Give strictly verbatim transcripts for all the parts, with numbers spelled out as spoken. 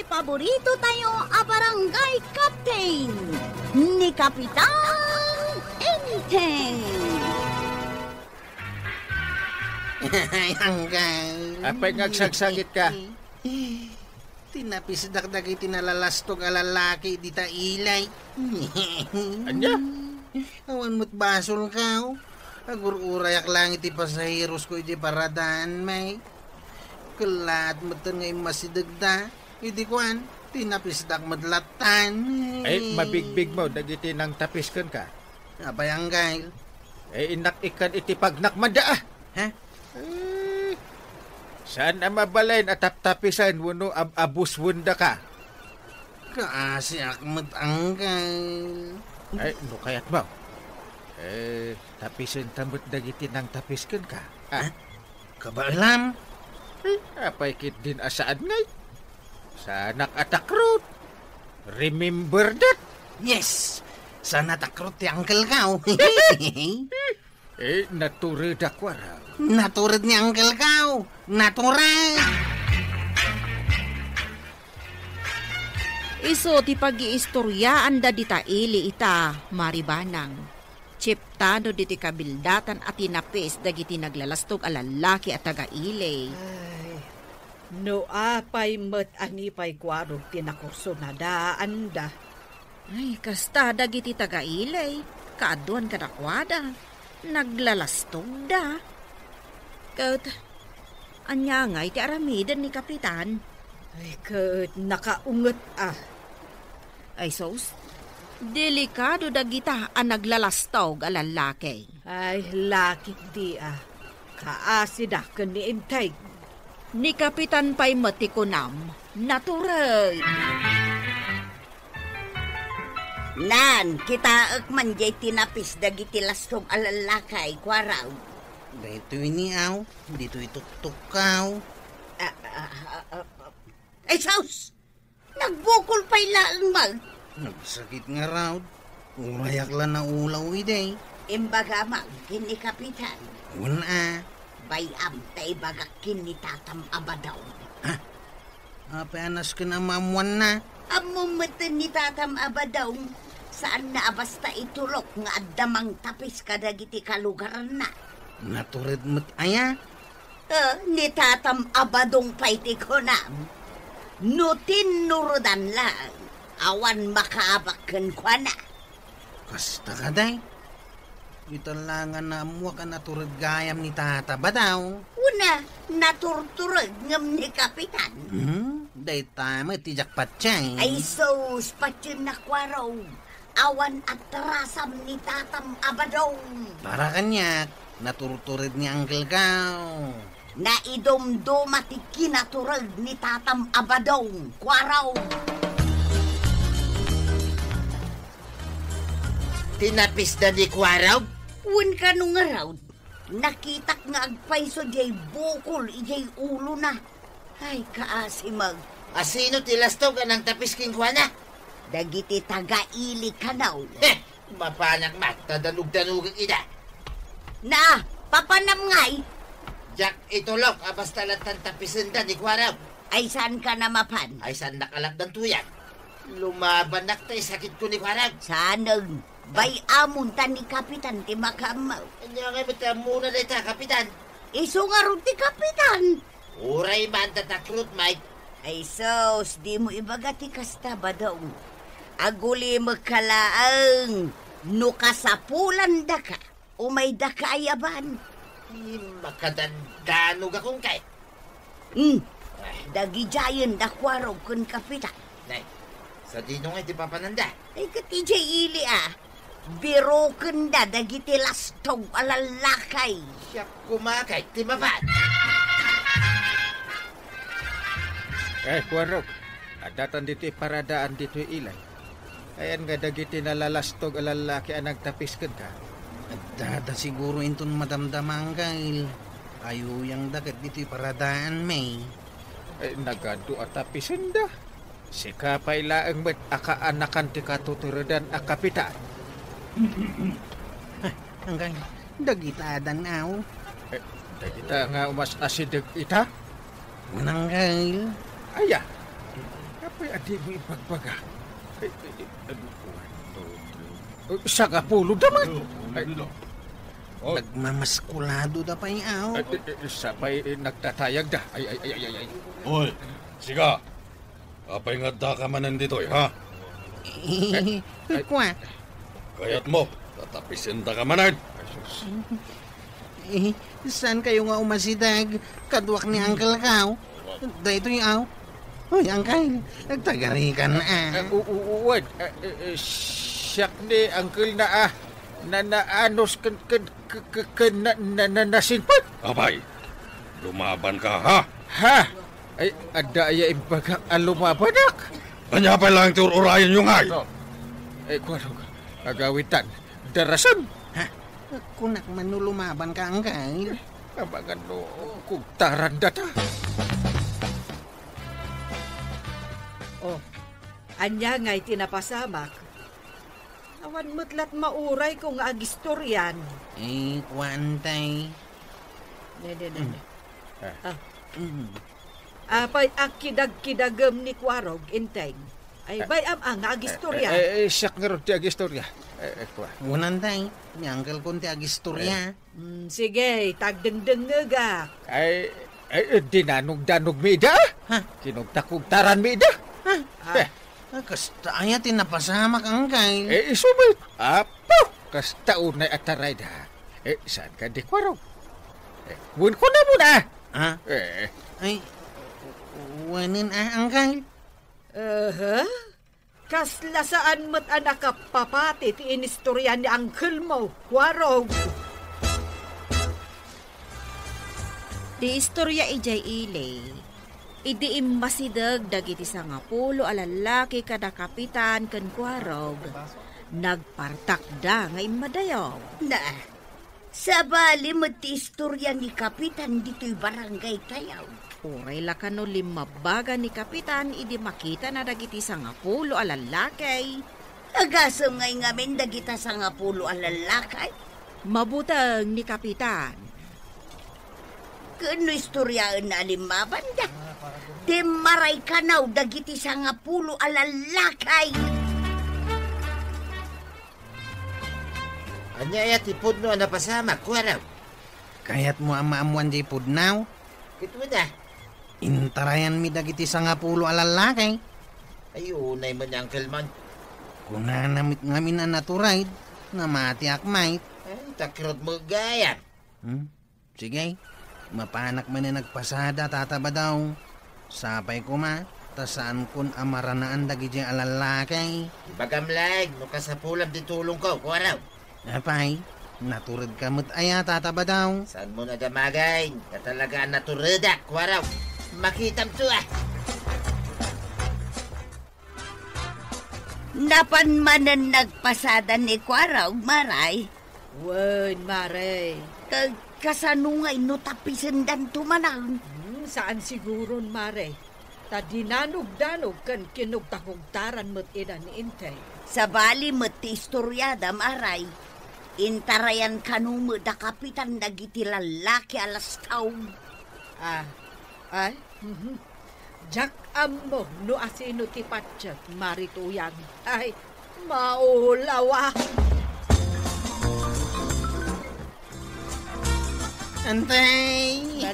Paborito tayo a barangay captain, ni Kapitan Enteng. Ay, Anggal. Apay nga agsagsagit ka? Tinapisdak dagiti nalalastog a lalaki dita ilay. Ania? Awan met basolka, oh. Agur-urayak lang iti pasaherosko iti paradaan, may. Kellaat metten nga immasidegda. Idi kuan, tinapisdak met lattan. Ay, mabigbigmo dagiti nangtapis kenka. Apay, Anggal? Eh, innak ikkan iti pagnakmada, ah. Ha? Eh, saan a mabalin a taptapisen wenno ab-, abuswendaka? Kaasiak met, Anggal. Ay, no kayatmo. Eh, tapisenta met dagiti nangtapis kenka. Ah. Ha? Kabaelam? Eh, apay ketdin a saan ngay? Saanak a takrot. Remember that? Yes! Saan a takrot ti uncle-ko. Eh, natured a kuara. Natured ni uncle-ko. Natured! Isu ti pagiistoriaanda dita ili ita, Maribanang. Chiptano diti kabildatan a tinapis dagiti naglalastog a lallaki a taga-ili. Ay, no apay met a ni pay kuarog ti nakursonadaanda. Ay, kasta dagiti taga-ili, kaaduan kadakuada, naglalastogda. Ket, ania ngay ti aramiden ni Kapitan? Ay, ket nakaunget a. Ay sus, delikado dagita a naglalastog a lallaki. Ay, lakip di a. Kaasida ken ni Enteng. Ni Kapitan pay met ti kunam, natured. Nan, kitaek man jay tinapis dagiti lastog a lallaki, kuarog. Daytoy ni aw, ditoy tuktukkaw. Ah, ah, ah, ah, ah. Ay, sus! Nagbukol pay laeng man. Nagsakit ngarud. Urayak la naulaw idi. Imbaga man ken ni Kapitan. Wen a. Bay-am ta ibagak ken ni Tatam a Badong. Ha? Apay a nasken a maammoanna? Ammom metten ni Tatam a Badong. Saanna a basta itulok nga adda mangtapis kadagiti kalugaranna. Natured met aya? Ah, ni Tatam a Badong pay ti kunam. No tinnurodan laeng, awan makaabak kenkuana. Kasta kadi? Ita la nga naammoak a natured gayam ni Tata Badong. Wen a, naturtured ngem ni Kapitan. Hmm, dayta met ti diak patien. Ay sus, patiennak kuarog. Awan atrasam ni Tatam a Badong. Para kaniak, naturtured ni uncle-ko. Naidumduma ti kinatured ni Tatam a Badong, kuarog. Tinapisda ni kuarog? Wen kano ngarud, nakitak nga agpayso diay bukol idiay ulona. Ay, kaasi met. Asino ti lastog a nangtapis kenkuana? Dagiti taga-ili kano. Heh! Mapanak met ta danugdanugek ida. Na, papanam ngay? Diak itulok a basta lattan tapisenda ni kuarog. Ay, saanka a mapan? Ay, saannak a latdan tuyag. Lumabannak ta isakitko ni kuarog. Saanen. Bay-amon ta ni Kapitan ti makaammo. Ania ngay met ti ammona dayta, Kapitan? Isu ngarud ti Kapitan. Uray man ta takrot, Mike. Ay sus, dimo ibaga ti kasta, Badong. Agulimekka laeng no kasapulandaka, umayda kaayaban. Ay, makadandanogakon kay. Hmm. Ay. Dagidiayen da kuarog ken Kapitan. Nay, sadino ngay ti papananda? Ay, ket idiay ili a. Birokenda dagiti lastog a lallaki. Siak koma kay ti mapan. Eh, kuarog, addatan ditoy paradaan ditoy ilay. Ayan nga dagiti nalalastog a lallaki a nagtapis kenka. Addada siguro inton madamdama, Angkel. Ayuyangda ket ditoy paradaan, May. Eh, nagadu a tapisenda. Sika pay laeng met a kaanakan ti katuturedan a kapitan. Angkel, dagita adan, aw? Eh, dagita nga umas-asideg ita? Mananggel. Aya, Ay, adi mo ibagbaga. Ay, ay, ay, ano ko? Oh, sangapulo da man. Ay, nagmamaskulado da pay, aw. Ay, ay, ay, sapay, eh, nagtatayag da. Ay, ay, ay, ay, ay, ay. Oy, siga. Apay nga adda ka manen ditoy, ha? Eh, ay, kua. Kayat mo, tatapisen da ka manen. Ay, sus. Eh, saan kayo nga umasideg? Kaduak ni Uncle Kao. Daytoy, aw. Hoy, Uncle, nagtagarikan, ah. Eh, u-, u-, uwan. Eh, eh, eh, siak ni Uncle na, ah, na, naanos ken, ken, ken, ken na, na, na, nasingpet. Apay, lumaban ka, ha? Ha? Ay, adda aya imbagak a lumabanak? Ania pay laeng ti ur-urayenyo ngay? Oh. Ay, kuano, agawitan, darasem. Ha? Kunak man no lumaban ka, Uncle. Amangan no kugtaran data. Oh, ania ngay ti napasamak? Awan met lat maurayko nga agistorian. Eh, kuan, tay. Ne, ne, ne, ne. Ah. Ah. Mm. Apay a kidagkidagem ni Kuarog, Inteng? Ay, eh, bay-am a nga agistorya. Eh, eh, eh, siak ngarud ti agistorya. Eh, eh, kua. Unan, tay. Ni uncle kon ti agistorya. Eh. Mm, sige, tagdengdengngegak. Ay, ay, eh, dinanogdanog mi ida? Ha? Kinugtakugtaran mi ida? Ha? Ah. Eh. Ah, kasta aya ti napasamak, uncle. Eh, isu met. Apo! Kasta unay a tarayda. Eh, saan ka di Kuarog? Eh, wen ko na muna. Ha? Eh. Ay, wenen, ah, uncle. Aha. Kasla saan met a nakapapati ti inistorya ni uncle mo, Kuarog. Ti istorya idiay ili, idi immasideg dagiti sangapulo a lallaki kada Kapitan ken Kuarog, nagpartakda nga immadayaw. Na, sabali met ti istorya ni Kapitan ditoy barangay tayo. Uray la kano limmabaga ni Kapitan idi makitana dagiti sangapulo a lallaki. Agasem ngay ngamin dagita sangapulo a lallaki? Mabuteng ni Kapitan. Ken no istoryaenna a limmabanda, timmaray kanaw dagiti sangapulo a lallaki. Ania aya ti pudno a napasamak, Kuarog? Kayatmo a maammoan diay pudno? Ket wen a? Intarayanmi dagiti sangapulo a lallaki. Ay, unay met ni Uncle man. Kunana met ngamin a nato-ride, namatiak met. Ay, takirot mo gayam. Hmm? Sige, mapanak manen agpasada, Tata Badaw. Sapay koma, ta saankon a maranaan dagidiay a lallaki. Ibagam laeng no kasapulam ti tulongko, Kuarog. Apay, natured ka met aya, Tata Badaw? Saanmo a damagen ta talaga a naturedak, Kuarog. Makitam to, ah! Napan manen nagpasada ni Kuarog, Mare. Wen, Mare. Ka-, kasano ngay no tapisendanto manen? Hmm, saan siguron, Mare. Ta dinanogdanog ken kinugtakugtaran met ida ni Inteng. Sabali met ti istoriada, Mare. Intarayan kano met da Kapitan dagiti lallaki a lastaw. Ah, ay, mhm. Diak ammo no asino ti patiek, Mare Tuyang. Ay, maulawak. Antay!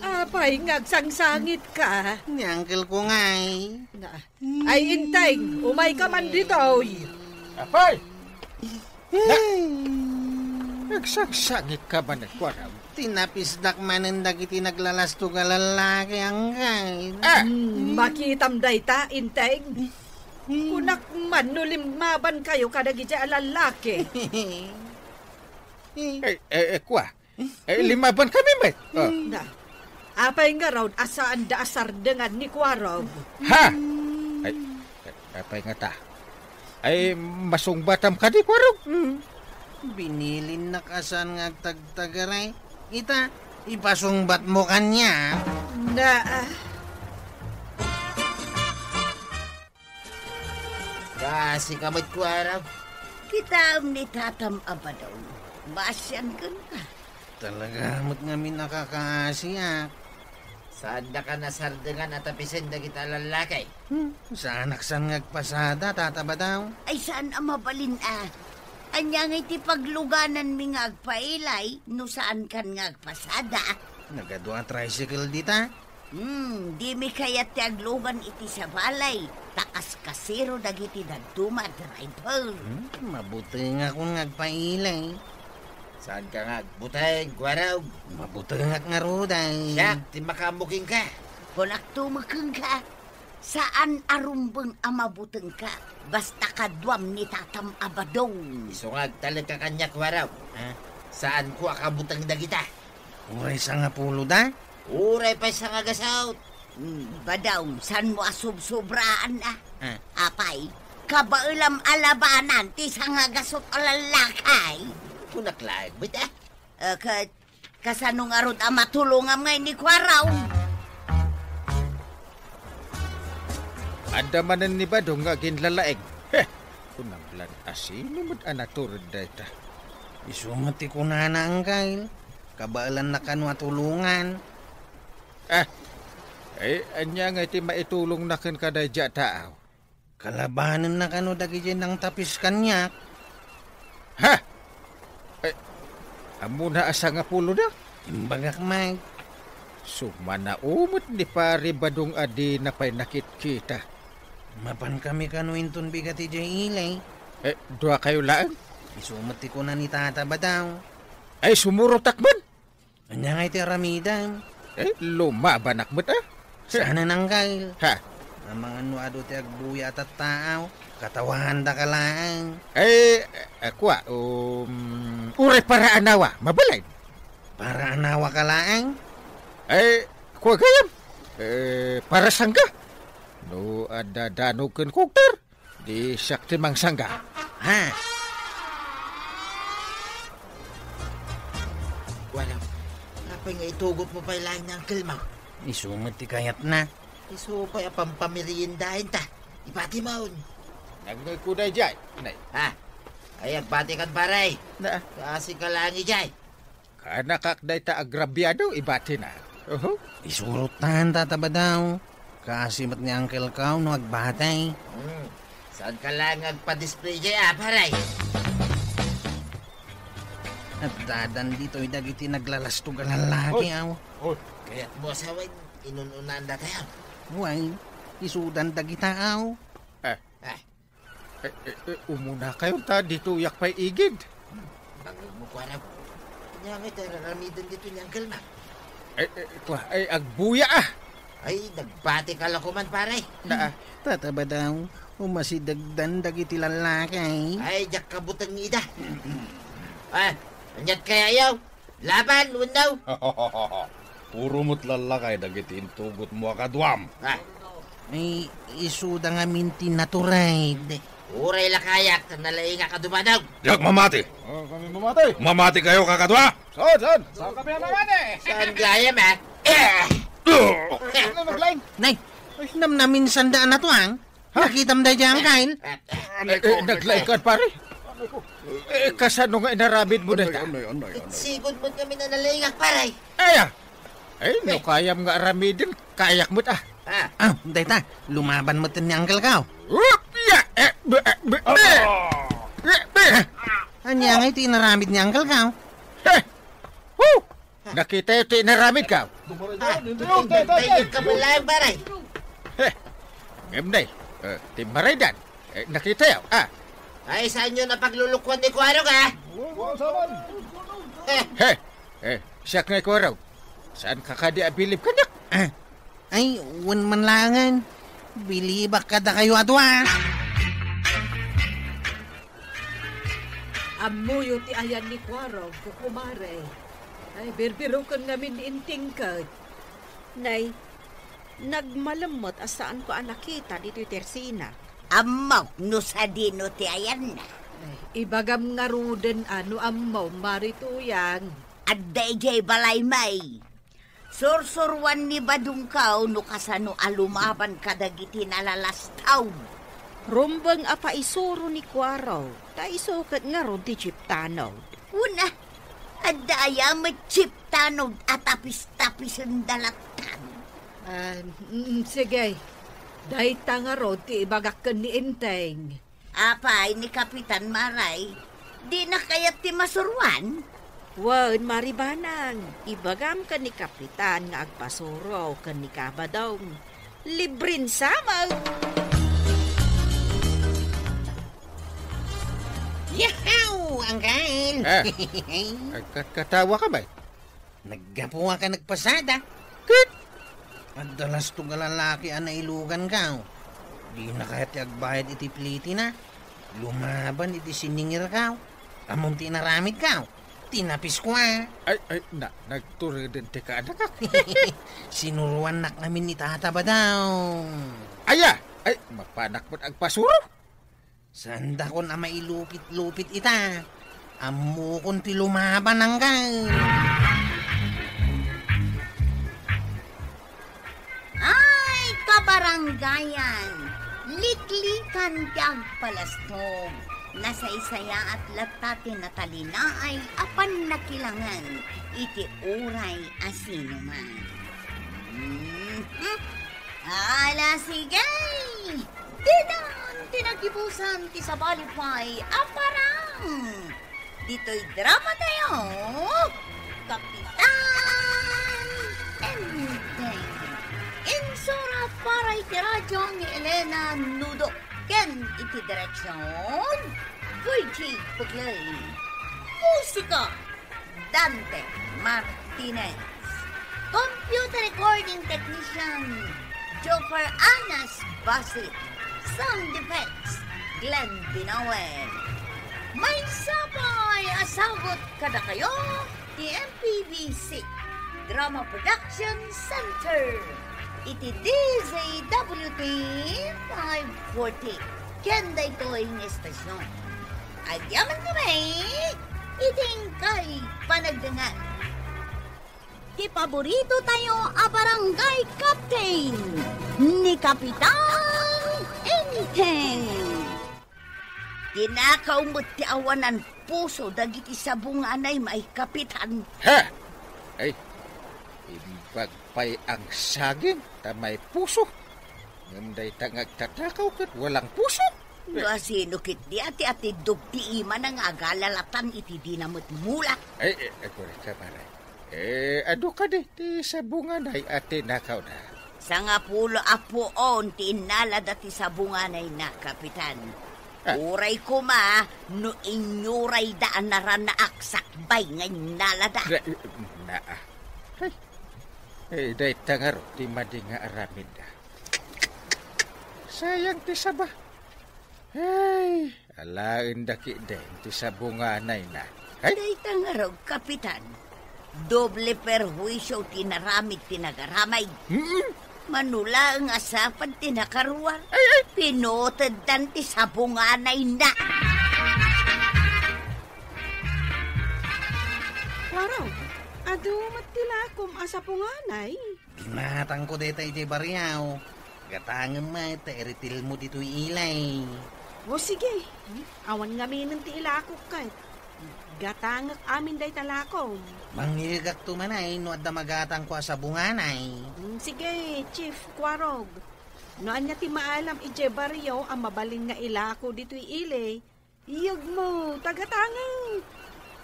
Apay nga agsangsangitka? Ni uncle ko ngay. Na, ay, Inteng, umayka man ditoy. Apay! Na, nagsangsangitka man, Kuarog? Tinapisdak manen dagiti naglalastog a lallaki, uncle. Ah! Hmm, makitam dayta, Inteng. Kunak man no limmabankayo kadagiti a lallaki. Eh, eh, eh, kua. Eh, limmabankami met. Oh. Na, apay ngarud a saanda a sardengan ni Kuarog? Ha? Ay, apay ngata? Ay, masungbatam kadi, Kuarog? Hmm. Binilinnak a saan nga agtagtagari. Ita, ipasungbatmo kaniak. Na, ah. Kaasi ka met, Kuarog. Kitaem ni Tatam a Badaw. Maasian kenka. Talaga met ngamin a kakaasiak. Saandaka nasardengan a tapisen dagita a lallaki? Hmm, saanak san nga agpasada, Tata Badaw. Ay, saan a mabalin a. Ania ngay ti paglugananmi nga agpailay no saankan nga agpasada? Nagadu a tricycle dita. Hmm, dimi kayat ti aglugan iti sabali, ta kaskasero dagiti dadduma a driver. Hmm, mabutengakon nga agpailay. Saanka nga agbuteng, Kuarog? Mabutengak ngarud ay. Siak ti makaammo kenka. Kunakto met kenka, saan a rumbeng a mabutengka, basta kaduam ni tatam a badong. Isu nga agtalekka kaniak, Kuarog. Ha? Saanko a kabuteng dagita. Uray sangapulo da? Uray pay sangagasut. Hmm, Badong, saanmo a subsubraan a? Ah. Apay, kabaelam a labanan ti sangagasut a lallaki. Kunak laeng met a. Eh, ket kasano ngarud a matulongam ngay ni Kuarog? Adda manen ni Badong nga aginlalaing. Heh! Kunam lan a sino met a natured dayta. Isu met ti kunana, Angkel. Kabaelanna kano a tulongan. Ah! Ay, ania ngay ti maitulongna kenka daydiay a taaw? Kalabanenna kano dagidiay nangtapis kaniak. Ha? Eh, ammona a sangapulo da? Imbagak met. Sumanao met ni Pari Badong a dina pay nakitkita. Mapankami kano inton bigat idiay ili. Eh, duakayo laeng? Isu met ti kuna ni Tata Badaw. Ay, sumurotak man. Ania ngay ti aramidem? Eh, lumabanak met a. Saan a nanggail? Ha? Amangan no adu ti agbuya a tattaaw, katawandaka laeng. Eh, eh, kua, um, uray para anawa, mabalin. Para anawa ka laeng? Eh, kua gayam? Eh, para sangga? No adda danog ken kugter, di siak ti mangsangga. Ha? Kuarog, apay nga itugotmo pay laeng ni Uncle Mau? Isu met ti kayatna. Isu pay a pampameriendaenta. Ibati mon. Nagngegko daydiay, nay. Ha? Ay, agbatikan, pare. Na? Kaasika laeng idiay. Kaanakak dayta agrabiado, ibatina. Oho. Isurottan, Tata Badaw. Kaasi met ni Uncle Kao no agbati. Hmm. Saanka laeng nga agpa-display diay, a, pare? Addadan ditoy dagiti naglalastog a lallaki, aw. Oy. Kayatmo a sawen, inun-unaandatayo? Wen, isudan dagita, aw. Eh. Eh. Eh, eh, eh, umunakayo ta ditoyak pay igid. Hmm, bangag mo, Kuarog. Ania ngay ti ar-aramiden ditoy ni Uncle Mau? Eh, eh, kua, ay, agbuya, a. Ay, nagbatika la koman, pare. Na, a. Tata Badaw, umasidegdan dagiti lallaki. Ay, diak kabuteng ida. Ah, aniat kayayo? Laban, wenno? Puro met lallaki dagiti intugotmo a kaduam. Ah. Ay, isuda ngamin ti natured. Uray la kayak, ta nalaingak a dumanog. Diak mamati. Oh, kami mamati. Mamati kayo, kakadua? Saan, saan? Saan kami mamati? Saan gayam, a? Eh! Ano naglaing? Nay, namnamin sanda a natuang? Ha? Nakitam daydiay, Uncle? Eh, eh, naglaing ka, pare? Eh, kasano nga inaramidmo dayta? Anay, anay, anay. Sigud met ngamin a nalaingak, pare. Aya! Eh, no kayam nga aramiden, kayak met, a. Ah. Ah, dayta, lumaban met ni Uncle Kao. Hup! Ya! Eh, be, eh, be, be. Ah! Eh, be. Ania ngay ti inaramid ni Uncle Kao? Eh! Hu! Nakitayo ti inaramidko. Ah, tay, tay, tay, ka pala, pare. Eh, ngem nay, eh, ti maraydan, eh, nakitayo, a. Ay, saanyo napaglulukuan ni Kuarog, a? Eh. He, eh, siak nga ni Kuarog. Saanka kadi a bilib kaniak? Ah, ay, wen man laengen. Bilibak kadakayo a dua. Ammoyo ti ayan ni Kuarog, kukumare. Ay, birbiroken ngamin ni Intingket. Nay, nagmalem met a saanko a nakita ditoy tersina. Ammok no sadino ti ayanna. Ay, ibagam ngaruden a no ammom, Mari Tuyang. Adda idiay balay, May. Sursuroan ni Badong Kao no kasano a lumaban kadagiti nalalastaw. Rumbeng a paisuro ni Kuarog, ta isu ket ngarud ti jeep tanod. Wen a, adda aya met jeep tanod a tapis-tapisenda latta? Ah, mm, sige. Dayta ngarud ti ibagak ken ni Enteng. Apay ni Kapitan Maray, dina kayat ti masuroan? Wen, Maribanang, ibagam ken ni Kapitan nga agpasuro ken ni Kabadong. Libren sa met! Yahaw, Anggal! Ah, agkatkatawa ka ba? Naggapu a ka nagpasada. Ket? Adda lasto nga lalaki a nailugan ka. Dina kayat ti agbayad iti plitina. Lumaban iti siningir ka. Ammom ti inaramid ka. Tinapis ko a. Ay, ay, na, nagtureden ti kaanakak. Sinuruannak ngamin ni Tata Badong. Aya! Ay, mapanak met agpasuro. Saandakon a mailupit-lupit ita. Ammokon ti lumaban, Anggal. Ay, kabarangayan! Liklikan ti agpalastog. Nasaysayaat latta ti natalinaay a pannakilangen iti uray a sinuman. Mhm. Ala, sige! Ditan ti nagibusan ti sabali pay a parang! Ditoy drama tayo, Kapitan Enteng. Insura para iti radyo ni Elena Nudo ken iti direksyon, Virgie Puglay. Musika, Dante Martinez. Computer recording technician, Joker Anas Basit. Sound effects, Glenn Binawen. Maysa pay a sagut kadakayo ti M P V C Drama Production Center iti D Z W T five forty ken daytoy nga estasyon. Agyaman kami iti inkay panagdengngeg. Ti paborito tayo a barangay captain, ni Kapitan Enteng. Tinakaw met ti awanan puso dagiti sabunganay, may Kapitan. Ha! Ay, imbag pay ang saging ta may puso. Ngem dayta nga agtatakaw ket walang puso. No asino ketdi a ti atiddog ti imana nga agalalatan iti dina met mula? Ay, eh, agurika, pare. Eh, adu kadi ti sabunganay a tinakawda? Sangapulo a puon ti innalada ti sabunganayna, Kapitan. Ah. Uray koma no inyurayda a naranaak sakbay nga innalada. Na, na, ah. Ay. Eh, dayta ngarud ti madi nga aramidda. Sayang ti saba. Ay, alaenda ketdin ti sabunganayna. Ay! Dayta ngarud, Kapitan. Doble perhuisio ti naramid ti nagaramay. Mm. Mano laeng a sapad ti nakaruar. Ay, ay! Pinuteddan ti sabunganayna. Kuarog, adu met ti lakom a sabunganay. Dinatangko dayta idiay bariaw. Gatangem met ta iritilmo ditoy ilay. O sige, awan ngaminen ti ilakok ket. Gatangek amin dayta lakom. Mangyegakto manay no adda magatangko a sabunganay. Mm, sige, Chief Kuarog. No ania ti maalam idiay barrio a mabalin nga ilako ditoy ili, iyegmo ta gatangek.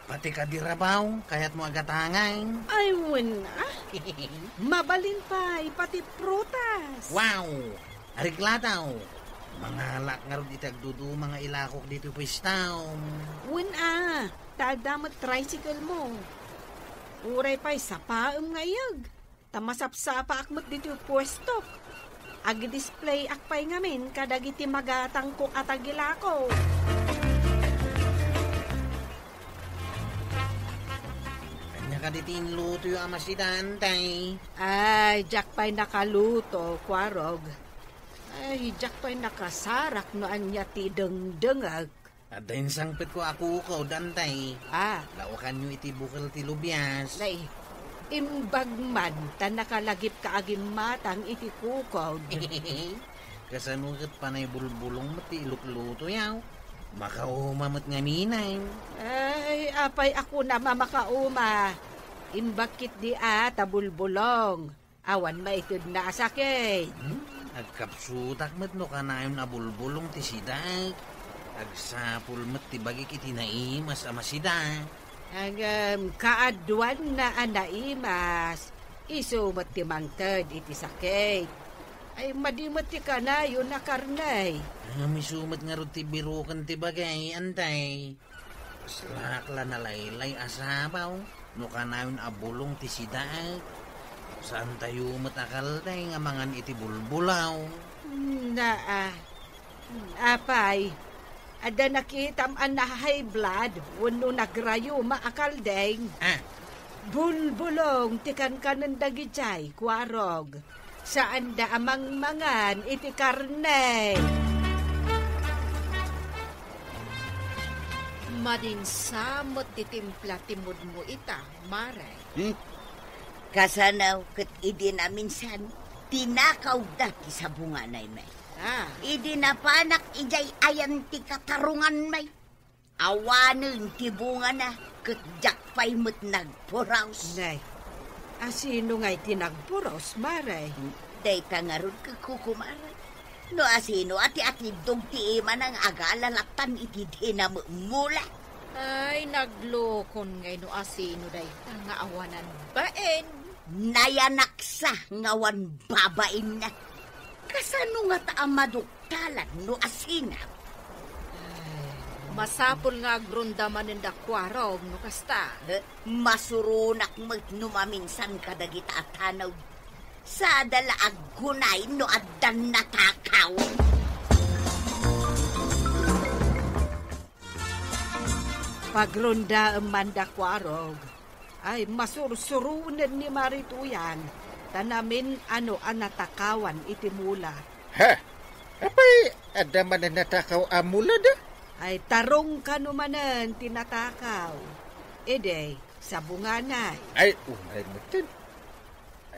Pati kadi rabaw, kayatmo a gatangay? Ay, wen a. Mabalin pay, pati prutas. Wow! Aregladaw! Mangalak ngarud iti agduduma nga ilakok ditoy puestaw. Wen a, ta adda met tricycle mo. Uray pay sapaem nga iyeg. Ta masapsapaak met ditoy puestok. Agdisplayak pay ngamin kadagiti magatangko a tagilako. Ania kadi ti inlutoyo a masidan, tay? Ay, diak pay nakaluto, Kuarog. Ay, diak pay nakasarak no ania ti dengdengek. Adda insangpetko a kukod, tay. Ah. Lawakanyo iti bukel ti lubias. Nay, imbag man ta nakalagipka a gimmatang iti kukod. Kasano ket panay bulbulong met ti iluklutoyo? Makauma met ngamin. Ay, apay a kunam a makauma. Imbag ketdi a ta bulbulong. Awan maitedna a sakit. Hmm? Agkapsutak met no kanayon a bulbulong ti sidaek. Agsapul met ti bagik iti naimas a masida. Ngem kaaduanna a naimas, isu met ti mangted iti sakit. Ay, madi met ti kanayon a karne. Ngem isu met ngarud ti biroken ti bagay, antay. Salak la nalaylay a sabaw, no kanayon a bulong ti sidaek. Saantayo met a kalday nga mangan iti bulbulaw. Naa. Apay, adda nakitam a na-high blood wenno nagrayuma a kaldeng? Ah. Bulbulong ti kankanen dagidiay, Kuarog. Saanda a mangmangan iti karne. Madinsa met ti timpla ti mudmo ita, Mare. Hmm? Kasano ket idi naminsan, tinakawda ti sabunganay met. Ah. Idi napanak idiay ayan ti katarungan met. Awanen ti bungana, ket diak pay met nagpuros. Nay, asino ngay ti nagpuros, Mare? Dayta ngarud, Kukumare. No asino a ti atiddog ti imana nga agalalatan iti dinamemula? Ay, naglukon ngay no asino dayta nga awanan bain. Nayanaksa nga awan babainna. Kasano ngata a maduktalan no asina? Ay, masapul nga agronda manen da Kuarog no kasta. Eh, masuronak met no maminsan kadagita a tanod. Sada la aggunay no addan natakaw. Pagrondaem man da Kuarog. Ay, masursuronen ni Mare Tuyan, ta namin-ano a natakawan iti mula. Ha? Apay, adda manen natakaw a mula da? Ay, tarong kano manen ti natakaw. Idi, sabunganay. Ay, unay metten.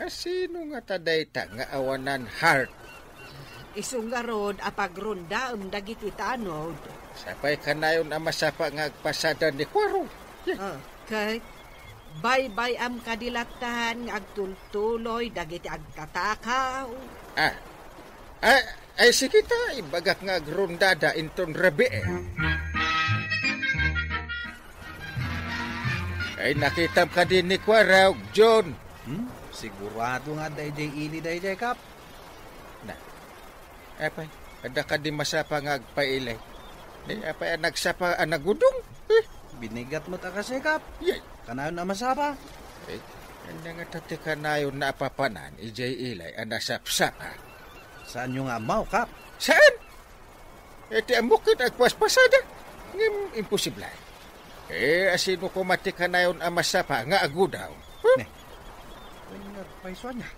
Asino ngata dayta nga awanan heart? Isu ngarud a pagrondaem dagiti tanod. Sapay kanayon a masapa nga agpasada ni Kuarog. Ah, ket baybay-am kadi latta nga agtultuloy dagiti agtatakaw. Ah. Ah, ay, sige ta, ibagak nga agrondada inton rabii. Ay, nakitam kadi ni Kuarog, John? Hmm? Sigurado nga adda idiay ili daydiay, Kap. Na. Apay, adda kadi masapa nga agpailay? Ni, apay a nagsapa a nagudong? Eh? Binigat met a kasi, Kap. Yay. Kanayon a masapa. Eh, ania ngata ti kanayon a papanan idiay ilay a nasapsapa? Saanyo nga ammo, Kap? Saan? Eh, ti ammok ket agpaspasada. Ngem imposible. Eh, asino koma ti kanayon a masapa nga agudaw? Huh? Ne. Wen nga agpayso ania?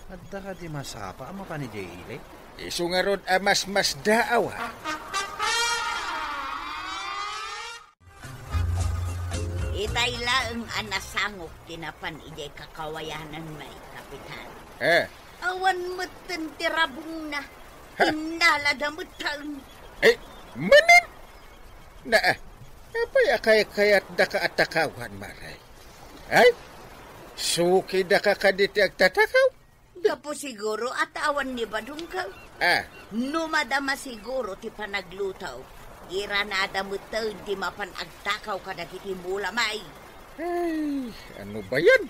Adda kadi masapa a mapan idiay ili? Isu ngarud a masmasdaaw a. Itay laeng a nasangok ti napan idiay kakawayanan, may Kapitan. Eh. Awan metten ti rabongna. Ha? Innalada metten. Eh, manen? Na, apay a kaykayatdaka a takawan, Mare? Ay, sukidaka kadi ti agtatakaw? Gapu siguro a ta awan ni Badongko. Ah. No madama siguro ti panagluto, iranada metten ti mapan agtakaw kadagiti mula, may. Ay, ano ba yan?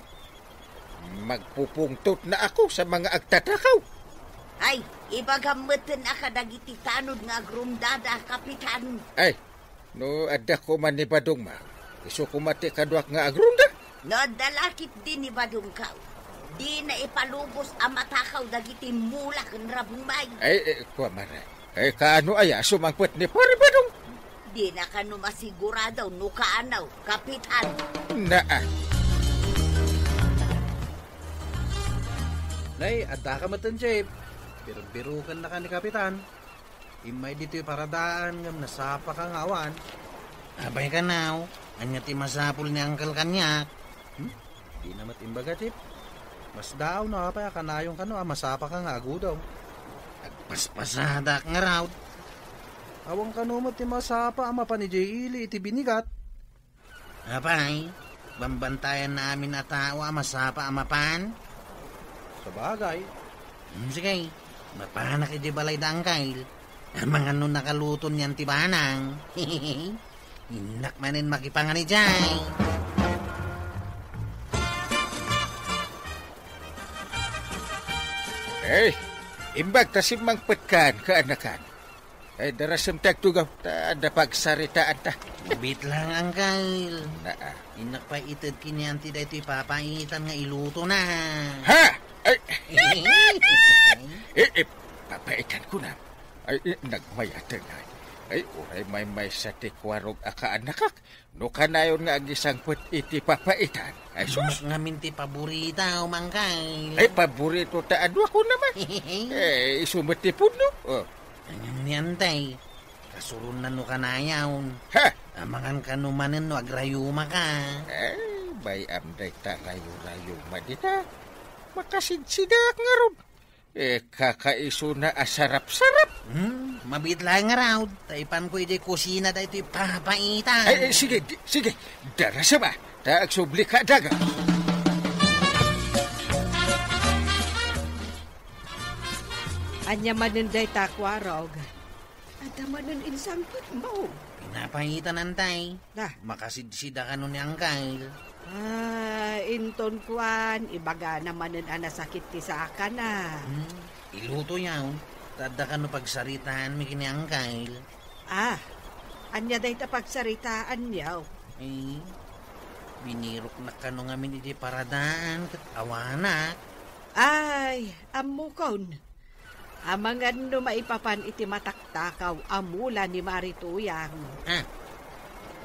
Magpupungtot na ako sa mga agtatakaw. Ay, ibagam metten a kadagiti tanod nga agrondada, Kapitan. Ay, no adda koma ni Badongmo, isu koma ti kaduak nga agronda. No adda la ketdi ni Badongko, dina ipalubos a matakaw dagiti mula ken rabong, may. Ay, eh, kua, Mare. Ay, kaano aya a sumangpet ni Pari Badong? Dina kano masigurado no kaano, Kapitan. Naa. Nay, addaka metten, Jeep. Birbirokennaka ni Kapitan. Immay ditoy paradaan ngem nasapaka nga awan. Apay kano, ania ti masapul ni Uncle kaniak? Hmm? Dina met imbaga, Jeep. Masdaaw no apay a kanayon kano a masapaka nga agudaw. Agpaspasadak ngarud. Awan kano met ti masapa a mapan idiay ili iti binigat. Apay, bambantayan na amin a tao a masapa a mapan? Bagay. Hmm, sige, mapanak iti balay da, Angkel. Amangan no nakaluto niyan ti banang. Innak manen makipangan idiay. Eh, imbag ta simmangpetkan, kaanakan. Ay, darasem ti agtugaw, ta adda pagsaritaanta. Bitlang, Angkel. Naa. Innak pay ited ken ni Auntie daytoy papaitan nga ilutona. Ha? Ay! Eh, eh, papaitan ko na. Ay, eh, nagmayateng ay. Ay, uray maymaysa ti kuarog a kaanakak. No kanayon nga agisangpet iti papaitan. Ay, sus! Ngamin ti paborita, Angkel. Ay, paborito ta adu ako naman. Eh, isu met ti pudno. Oh. Ngem ni Antay, kasuron na no kanayon. Ha? Amangan kano manen no agrayuma ka. Eh, bay-am dayta rayo-rayuma dita. Makasidsidaak ngarud. Eh, kakaisuna a sarap-sarap. Hmm, mabiit laeng ngarud. Ta ipanko idiay kusina daytoy papaitan. Ay, ay, sige, di, sige. Darasem a. Ta agsubli ka daga. Ania manen dayta, kuarog? Adda manen insangpetmo. Pinapaitan, Antay. Da. Makasidsida kano ni Angkel. Ah, inton kuan, ibagana manen a nasakit ti sakana. Hmm, ilutoyo. Ta adda kano pagsaritaanmi ken ni Angkel. Ah, ania dayta pagsaritaanyo? Eh, biniroknak kano ngamin iti paradaan ket awanak. Ay, ammokon. Amangan no maipapan iti mataktakawmo a mula ni Mari Tuyang. Ah,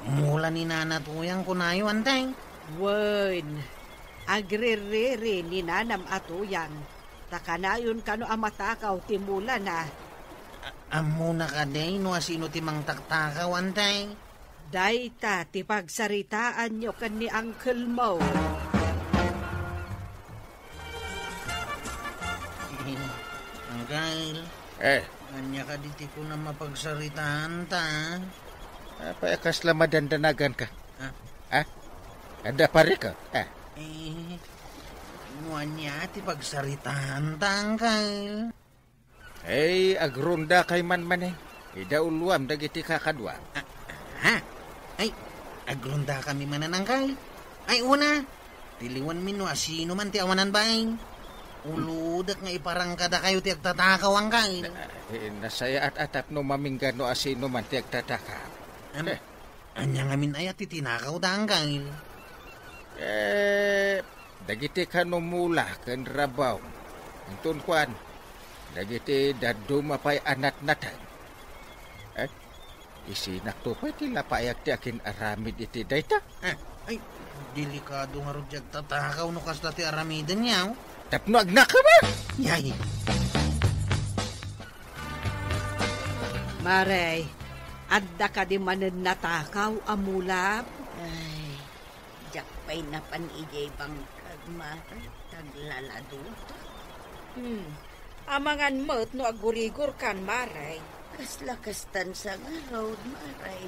mula ni Nana Tuyang kunayo, Antay? Wen, agririri ni Nanam a Tuyang, ta kanayon kano a matakaw ti mulana. A-, ammona kadi no asino ti mangtaktakaw, Antay? Dayta ti pagsaritaanyo ken ni angkelmo. Angkel. Eh. Ania kadi ti kunam a pagsaritaanta? Apay a kasla madandanagan ka? Ah. Ha? Adda pari ka? Ha? Eh, no ania ti pagsaritaanta, Angkel? Ay, agrondakay man manen. Idauloam dagiti kakaduam. Ah, ha? Ay, agrondakami manen, Angkel. Ay, una, tiliwanmi no asino man ti awanan baing. Ulodek nga iparang kadakayo ti agtatakaw, Angkel. Na-, eh, nasayaat a tapno mamingga no asino man ti agtatakaw. Am-, eh. Ania ngamin aya ti tinakawda, Angkel? Eh, dagiti kano mula ken rabaw. Inton kuan, dagiti dadduma pay a natnateng. Eh, isinakto pay ti lapayag ti akin-aramid iti dayta. Ah, ay, delikado ngarud ti agtatakaw no kasta ti aramidenyo. Tapno agnaka ba? Yay! Mare, adda kadi manen natakaw a mula? Ay, diak pay napan idiay bangkag, Mare, taglaladuta. Hmm. Amangan met no aggurigorkan, Mare. Kasla kastan sa ngarud, Mare.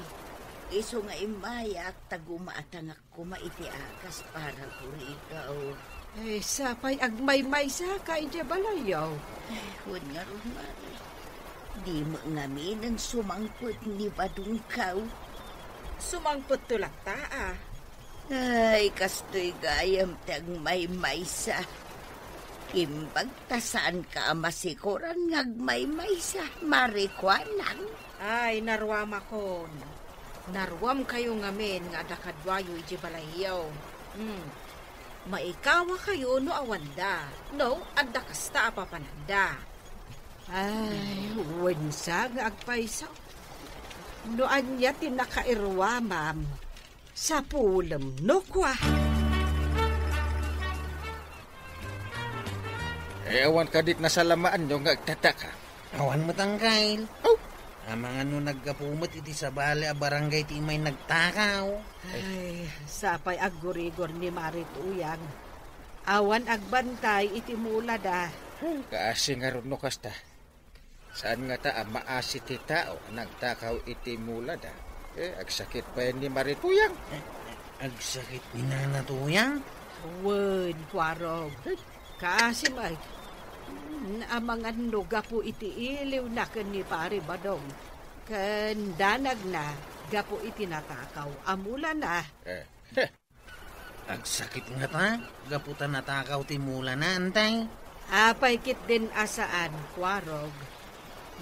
Isu nga immayak ta gumatangak koma iti agas para gurigaw. Eh, sapay agmaymaysa ka idiay balayyo. Ay, wen ngarud, Mare. Di met ngaminen sumangpet ni Badongkaw. Sumangpetto latta, a. Ay, kastoy gayam ti agmaymaysa. Imbag ta saanka a masikoran nga agmaymaysa, Mare, kuanang. Ay, naruamakon. Naruamkayo ngamin nga adda kaduayo idiay balayyo. Hmm. Maikawakayo no awanda, no adda kasta a papananda. Ay, wen sa nga agpayso. No ania ti nakairuamam, sapulem no kua. Eh, awan kadit nasalamaanyo nga agtataka? Awan met, Angkel. Aw! Amangan no naggapu met iti sabali a barangay ti immay nagtakaw. Ay, sapay aggurigor ni Mari Tuyang. Awan agbantay iti mulada. Kaasi ngarud no kasta. Saan ngata a maasi ti tao a nagtakaw iti mulada? Eh, agsakit pay ni Mari Tuyang. Eh, agsakit ni Nana Tuyang? Wen, kuarog. Eh, Kaasi met, amangan no gapu iti iliwna ken ni Pari Badong ken danagna gapu iti natakaw a mulana. Eh, heh. Agsakit ngata gapu ta natakaw ti mulana, Antay? Apay ketdin a saan, Kuarog?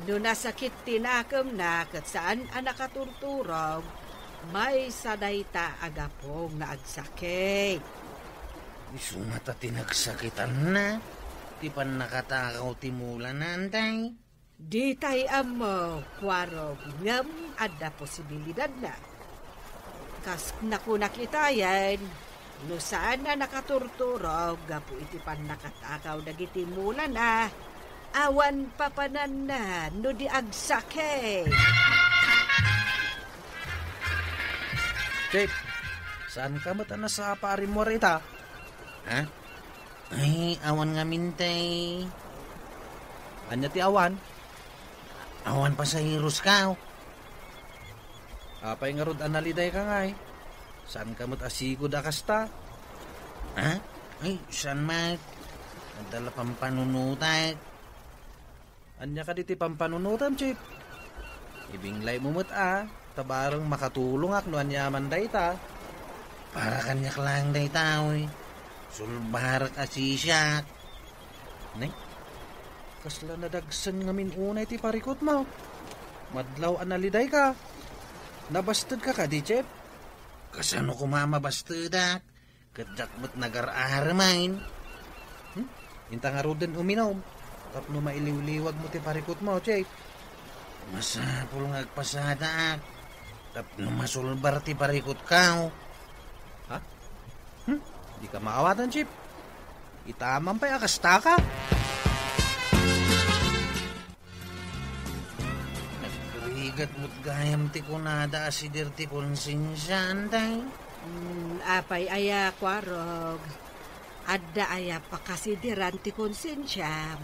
No nasakit ti nakemna ket saan a nakaturturog, maysa dayta a gapu nga agsakit. Isu ngata ti nagsakitanna ti pannakatakaw ti mulana, Antay? Ditay ammo, Kuarog, ngem adda posibilidadna. Kas nakunak itayen, no saan a nakaturturog gapu iti pannakatakaw dagiti mulana, awan papananna no di agsakit. Chief, saan ka met a nasapa a rimmuar ita? Ha? Ay, awan ngamin tay. Ania ti awan? Awan pasaheros ka. Apay ngarud a naliday ka ngay? Saan ka met a sigud a kasta? Ha? Ay, saan met? Adda la pampanunutek. Ania kadi ti pampanunotam, Chief? Ibinglay mo met a, ta bareng makatulongak no aniaman dayta. Para kaniak laeng dayta, oy. Sulbarek a sisiak. Ne? Kasla nadagsen ngamin unay ti parikutmo. Madlaw a naliday ka. Nabasted ka kadi, Chief? Kasano koma mabastedak? Ket diak met nagar-aramaen. Hmm? Inta ngaruden uminom tapno mailiwliwag mo ti parikutmo, Chief. Masapul nga agpasadaak tapno masulbar ti parikutko. Ha? Hmm? Di ka maawatan, Chief. Itaman pay a kasta ka. Nagrigat met gayam ti kunada a sidir ti konsensia, Antay? Hmm, apay aya, Kuarog? Adda aya pakasidiran ti konsensiam?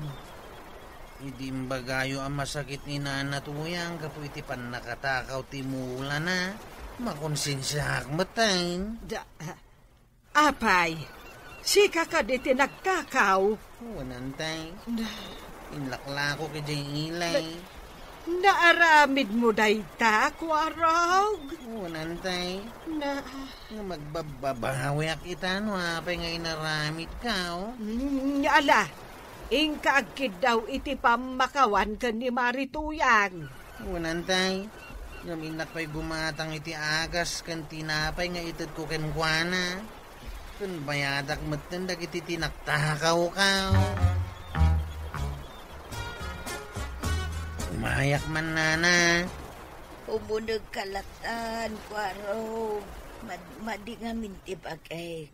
Idi imbagayo a masakit ni Nana Tuyang gapu iti pannakatakaw ti mulana, makonsensiaak met, ay. Da-, Apay, sika kadi ti nagtakaw? Wen, Antay. Na- Inlaklako idiay ilay. Na-, naaramidmo dayta, Kuarog? Wen, Antay. Na- Nga magbabbabawiak ita no apay nga inaramidko. Mm, ala, inka agkiddaw iti pammakawan ken ni Mari Tuyang. Wen, Antay, ngem innak pay gumatang iti agas ken tinapay nga itedko kenkuana. Ken bayadak metten dagiti tinaktakawko. Umayak man, Nana. Umunegka latan, Kuarog. Mad-, madi ngamin ti bagik.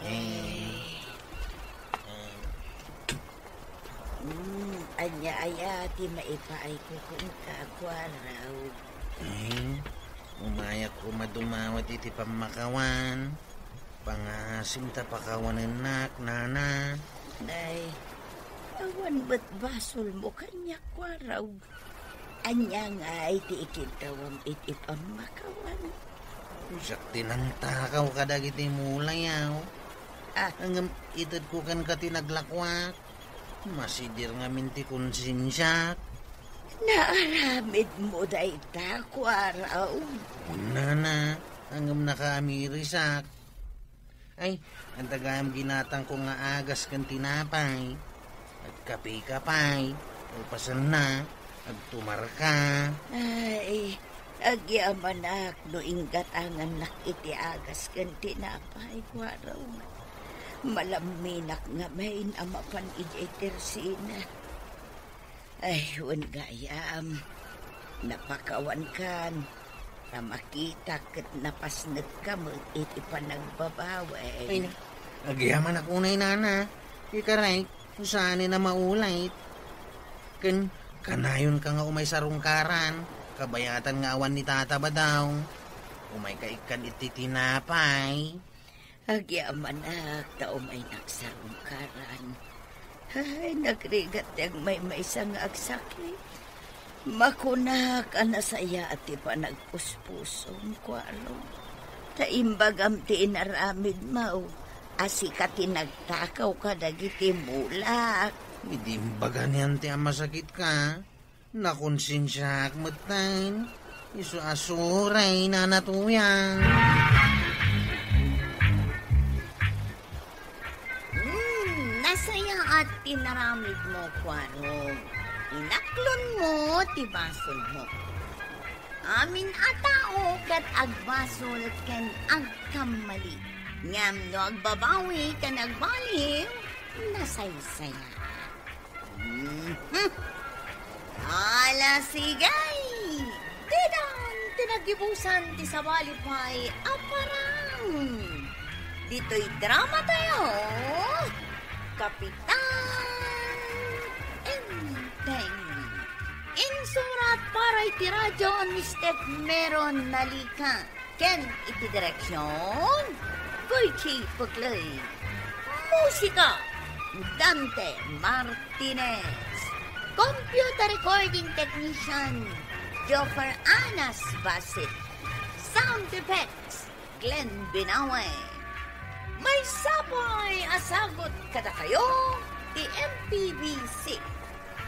Eh. Mm, ania aya ti maipaayko kenka, Kuarog? Eh, umayak koma dumawat iti pammakawan. Pangasim ta pakawanennak, Nana. Nay, awan met basolmo kaniak, Kuarog. Ania ngay ti ikiddawam iti pammakawan? Siak ti nangtakaw kadagiti mulayaw. Ah. Ngem itedko kenka ti naglakuak. Masidir ngamin ti konsensiak. Naaramidmo dayta, Kuarog? Nana, ngem nakaamirisak. Ay, adda gayam ginatangko nga agas ken tinapay. Agkape ka pay, kalpasanna, agtumarka. Ay, agyamanak no inggatangannak iti agas ken tinapay, Kuarog. Malamminak ngamin a mapan idiay tersina. Ay, wen gayam, napakawankan, ta makitak ket napasnekka met iti panagbabawi. Ay, na, agyamanak unay, Nana. Ikarek, saan a maulay. Ken, kanayonka nga umay sarungkaran, kabayatan nga awan ni Tata Badong. Umayka ikkan iti tinapay. Agyamanak ta umaynak sarungkaran. Ay, nagrigat ti agmaymaysa nga agsakit. Makunak a nasayaat ti panagpuspusom, Kuarog. Ta imbagam ti inaramidmo. a sika ti nagtakaw kadagiti bulak. Idi imbaga niyan ti a masakitka, nakonsensiaak metten. Isu a suray, Nana Tuyang. Hmm, nasayaat ti naramidmo, Kuarog. Inaklonmo ti basolmo. Amin a tao ket agbasol ken agkammali. Ngem no agbabawi ken agbaliw, nasaysayaat. Mhm. Ala, sige! Didan ti nagibusan ti sabali pay a parang. Ditoy drama tayo, Kapitan Enteng. Insurat para iti radyo ni Steph Meron Nalica. Ken iti direksion, Virgie Puclay. Musika, Dante Martinez. Computer recording technician, Joffer Anas Basit. Sound effects, Glenn Binawe. Maysa pay a sagut kadakayo ti M P B C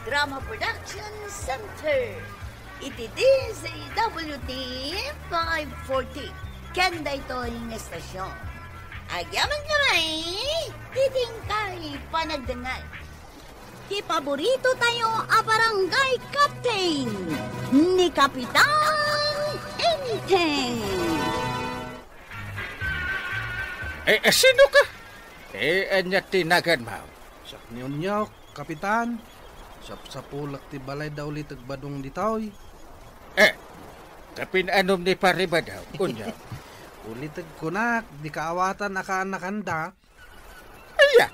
Drama Production Center iti D Z W T five forty ken daytoy nga estasion. Agyamankami iti inkay panagdengngeg. Ti paborito tayo a barangay captain, ni Kapitan Enteng. Eh, eh, sino ka? Eh, ania ti naganmo? Siak ni Unyok, Kapitan. Sapsapulak ti balay da Uliteg Badong ditoy. Eh, kapin-anom ni Pare Badong, Unyok? Uliteg kunak, di kaawatan a kaanakanda. Aya?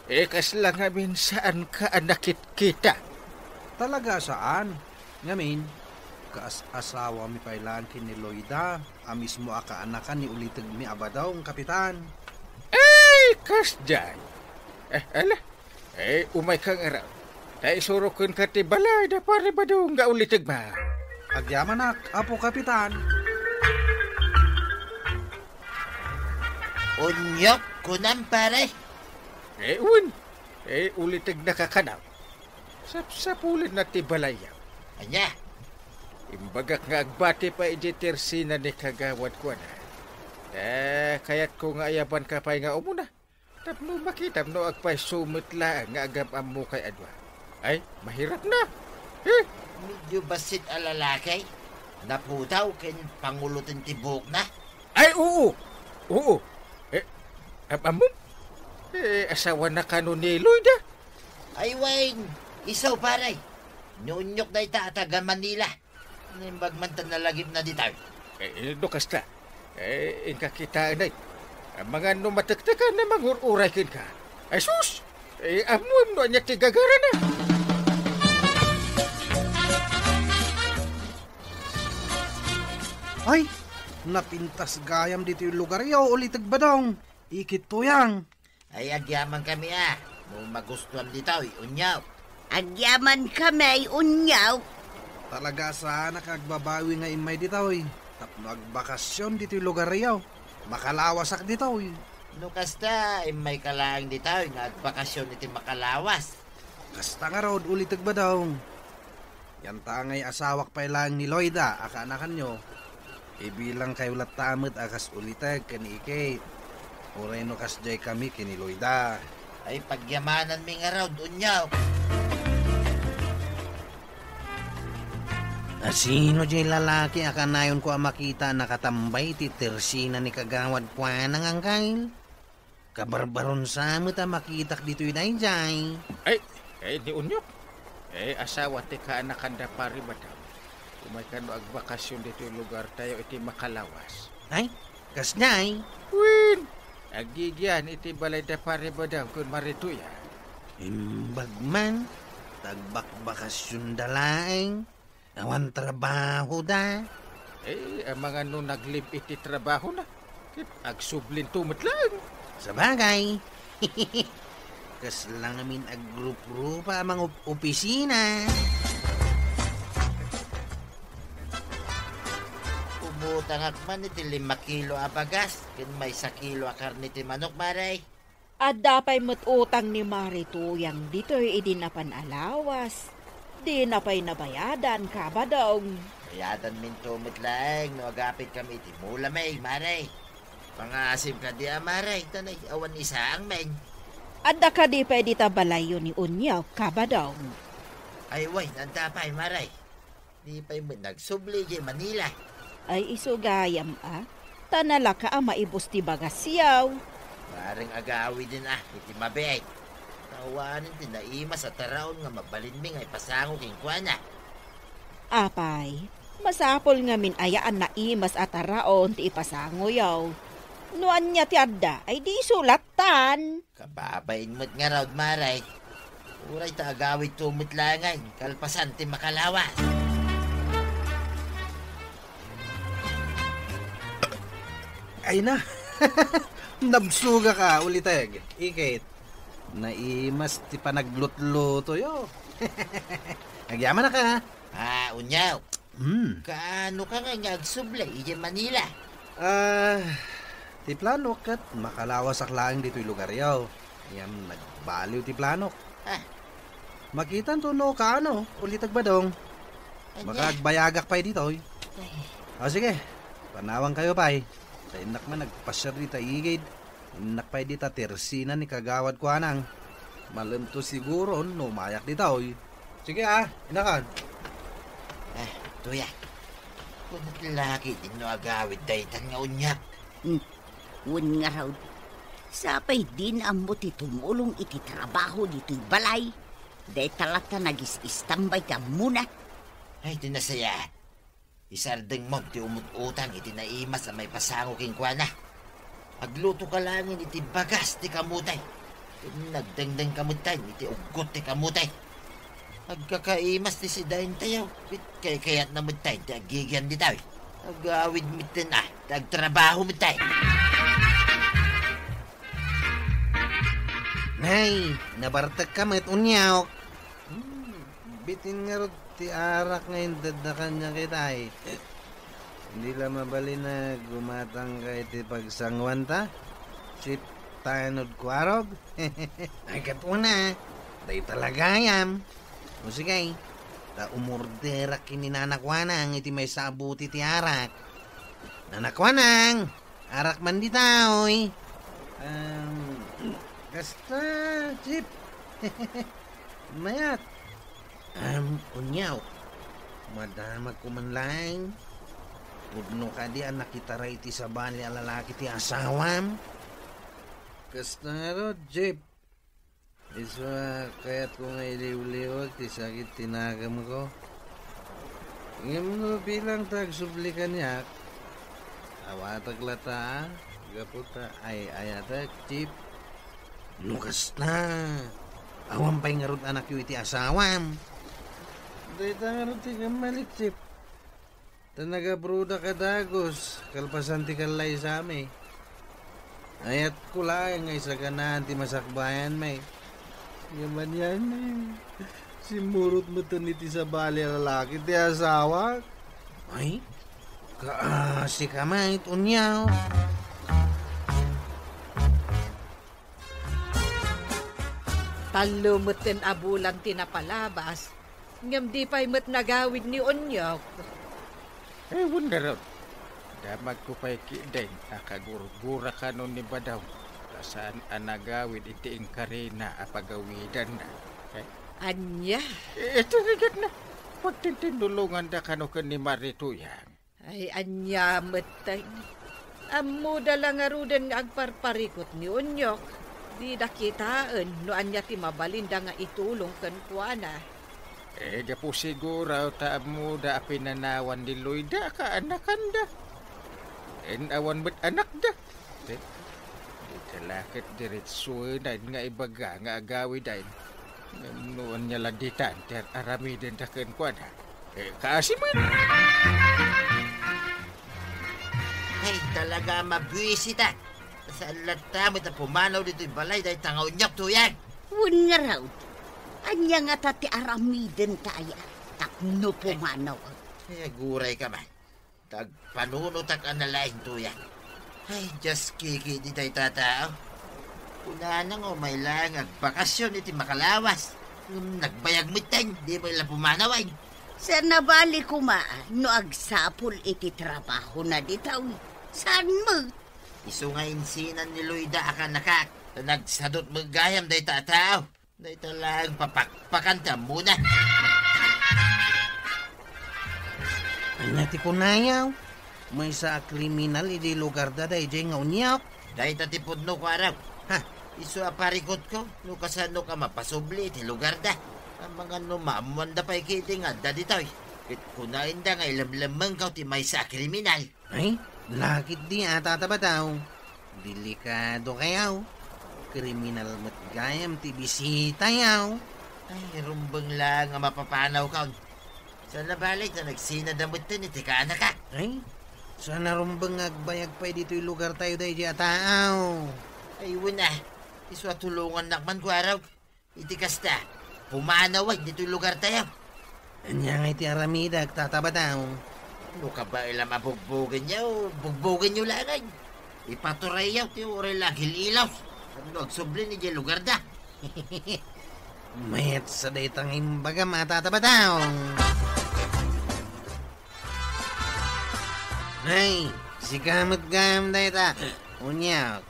Eh, kasla ngamin saanka a nakitkita? Talaga saan. Ngamin, kaas-asawami pay laeng ken ni Loida a mismo a kaanakan ni Ulitegmi a Badong, Kapitan. Ay, kasdiay. Eh, ala. Eh, umayka ngarud. Ta isurokenka ti balay da Pare Badong nga Ulitegmi. Agyamanak, Apo Kapitan. Unyok, kunam, pare. Eh, wen. Eh, Ulitegna kakanaw. Sapsapulenna ti balayyo. Ania? Imbagak nga agbati pay idiay tersina ni Kagawad kuana. Eh, kayatko nga ayabanka pay nga umuna. Tapno makitam no agpayso met laeng nga agam-ammokay a dua. Ay, mahirap na. Eh? Medyo bassit a lalaki. Naputaw ken panguloten ti buokna. Ay, oo. Oo. Eh, am-, ammom? Eh, asawana kano ni Loida? Ay, wen, isu, pare. Ni Unyok dayta a taga Manila. Naimbag man ta nalagipna ditoy. Eh, no kasta, eh, inka kitaenay. Amangan no matektekan a mangur-uray kenka. Ay, sus! Eh, ammom no ania ti gagarana. Ay, napintas gayam ditoy lugaryo, Uliteg Badong. Ikit Tuyang. Ay, agyamankami a. No magustuam ditoy, Unyok. Agyamankami, Unyok. Talaga saanak a agbabawi nga immay ditoy. Tapno agbakasyon ditoy lugaryo. Makalawasak ditoy. No kasta, immayka laeng ditoy nga agbakasyon iti makalawas. Kasta ngarud, Uliteg Badong. Yantangay asawak pay laeng ni Loida a kaanakanyo. Ibilangkayo latta met a kas Uliteg ken ni Ikit. Uray no kasdiay kami ken ni Loida. Ay, pagyamananmi ngarud, Unyok. A sino diay lalaki a kanayonko a makita a nakatambay iti tersina ni Kagawad kuana nga anggail? Kabarbaron sa met a makitak ditoy daydiay. Ay, ay, ni Unyok. Eh, asawa ti kaanakan da Pari Badam. Umayka no agbakasyon ditoy lugartayo iti makalawas. Ay, kasdiay? Wen, agigian iti balay da Pari Badam ken Marituya. Imbag man, ta agbakbakasyon da laeng. Awan trabahoda. Eh, amangan no naglib iti trabahona. Ket agsublinto met laeng. Sabagay. Kasla ngamin a grup-grupa a mangopisina. Ubot Utangak man iti lima kilo a bagas ken maysa kilo a karne ti manok, Mare. Adda pay met utang ni Mare Tuyang ditoy idi napan a lawas. Dina pay nabayadan, Kabadong. Bayadanminto met laeng no agapitkami iti mulami, Mare. Pangaasim kadi a, Mare, ta nay-awan isaangmin. Adda kadi pay dita balayyo ni Unyok, Kabadong? Ay, wen, adda pay, Mare. Di pay met nagsubli idiay Manila. Ay, isu gayam a, ta nalaka a maibus ti bagasyo. Bareng agawiden a iti mabiit. Ta awanen ti naimas a taraon nga mabalinmi nga ipasango kenkuana. Apay, masapul ngamin aya a naimas a taraon ti ipasangoyo. No ania ti adda, ay di isu lattan. Kababain met ngarud, Mare. Uray ta agawidto met laengen, kalpasan ti makalawas. Ay na, nabsugak a, Ulitek. Ikit, naimas ti panaglutlutoyo. Agyamanak a. Ah, Unyok. Hmm. Kaano ka nga nga agsubli idiay Manila? Ah, ti planok ket makalawasak laeng ditoy lugaryo. Ngem nagbaliw ti planok. Ah. Makitanto no kaano, Ulitek Badong. Ania? Makagbayagak pay ditoy. Ay. O sige, panawankayo pay. Ta innak man nagpasiar dita igid. Innak pay dita tersina ni Kagawad Kuanang. Malem to siguron no umayak ditoy. Sige a, innakan. Eh, Tuya. Kunat laki din no agawid daytan nga Unyok. Hmm. Wen ngarud, sapay dina ammo ti tumulong iti trabaho ditoy balay. Dayta latta nagis-istambay ti ammona. Ay, ti nasayaat. Isardengmo ti umut-utang iti naimas a maipasango kenkuana. Aglutoka laengen iti bagas ti kamote. Nagdengdengka metten iti uggot ti kamote. Agkakaimas ti sidaentayo, ket kaykayatna metten ti agigian ditoy. Agawid metten a, ti agtrabaho metten. Nay, nabartekka met, Unyok. Hmm, bitin ngarud ti arak nga inted na kaniak itay. Di la mabalin a gumatangka iti pagsanguanta, Chief Tanod Kuarog? Ay, ket una, dayta la gayam. O sige, ta umorderak ken ni Nana Kuanang iti maysa a bote ti arak. Nana Kuanang! Arak man ditoy. Um, kasta, Chief. Mayat. Um, Unyok. Madamagko man laeng. Pudno kadi a nakitara iti sabali a lalaki ti asawam? Kasta ngarud, Chief. Isu a kayatko nga iliwliwag ti sakit ti nagemko. Ngem no bilang ta agsubli kaniak, awatek latta a, gapu ta ay-ayatek, Chief. No kasta, awan pay ngarud anakyo iti asawam. Dayta ngarud ti kammalik, Chief. Ta nagabrodak a dagus, kalpasan ti kallaysami. Ayatko laeng nga isaganaan ti masakbayanmi. Ngem anian, simmurot metten iti sabali a lalaki ti asawak. Ay, kaasika met, Unyok. Tallo metten a bulan ti napalabas, ngem di pay met nagawid ni Unyok. Ay, wen ngarud, damagko pay ketdin a kagurgura kano ni Badong, ta saan a nagawid iti inkarina a pagawidanna. Eh? Ania? Eh, iti rigatna, pagtintindulonganda kano ken ni Mare Tuyang. Ay, ania metten? Ammoda la ngaruden nga agparparikut ni Unyok. Dida kitaen no ania ti mabalinda nga itulong kenkuana. Eh, gapu siguro ta ammoda a pinanawan ni Loida a kaanakanda. Ken awan met anakda. Eh, dita la ket diretsoen nga ibaga nga agawiden. Ngem no ania la ditan ti ar-aramidenda kenkuana, eh, kaasi met. Ay, talaga a mabuisitak. Saan latta met a pumanaw ditoy balay dayta nga Unyok, Tuyang? Wen ngarud, ania ngata ti aramidenta aya tapno pumanaw? Ay, agurayka man. Tagpanunotak a nalaing tuyak. Ay, Dios, kiki, di tayo tatao. Kunana nga umay laeng agbakasyon iti makalawas. Ngem nagbayag metten, di ba ila pumanawen? Sa nabali koma, no agsapul iti trabaho na ditaw. Saan mo? Isu nga insinan ni Loida a kanakak, ta nagsadut met gayam dayta a tao. Dayta laeng papakpakan ti ammona. Ania ti kunayaw? Maysa a kriminal idi lugarda daydiay nga uniak. Dayta ti pudno, Kuarog. Ha? Isu a parikutko, no kasano ka mapasubli iti lugarda. Amangan no maammoanda pay ketdi nga adda ditoy. Ket kunaenda nga ilemlemmengko ti maysa a kriminal. Ay, lakit di a tatabataw. Delikado kayaw. Kriminal met gayam ti bisitayaw. Ay, rumbeng laeng a mapapanawkon. Sa nabali ta nagsinada metten iti kaanakak. Ay, sa narumbeng nga agbayag pay ditoy lugartayo daydiay a taaw. Ay, wen a. Isu a tulongannak man, Kuarog. Iti kasta, pumanawen ditoy lugartayo. Ania ngay ti aramidek, tatabataw? No kabaelam a bugbogenyo, bugbogenyo laeng. Ipaturayyo ti uray la aghil-ilaw. Tapno agsubli idiay lugarda. Mayat sa dayta nga imbagam a tatabataw. Ay, sika met gayam dayta. Unya,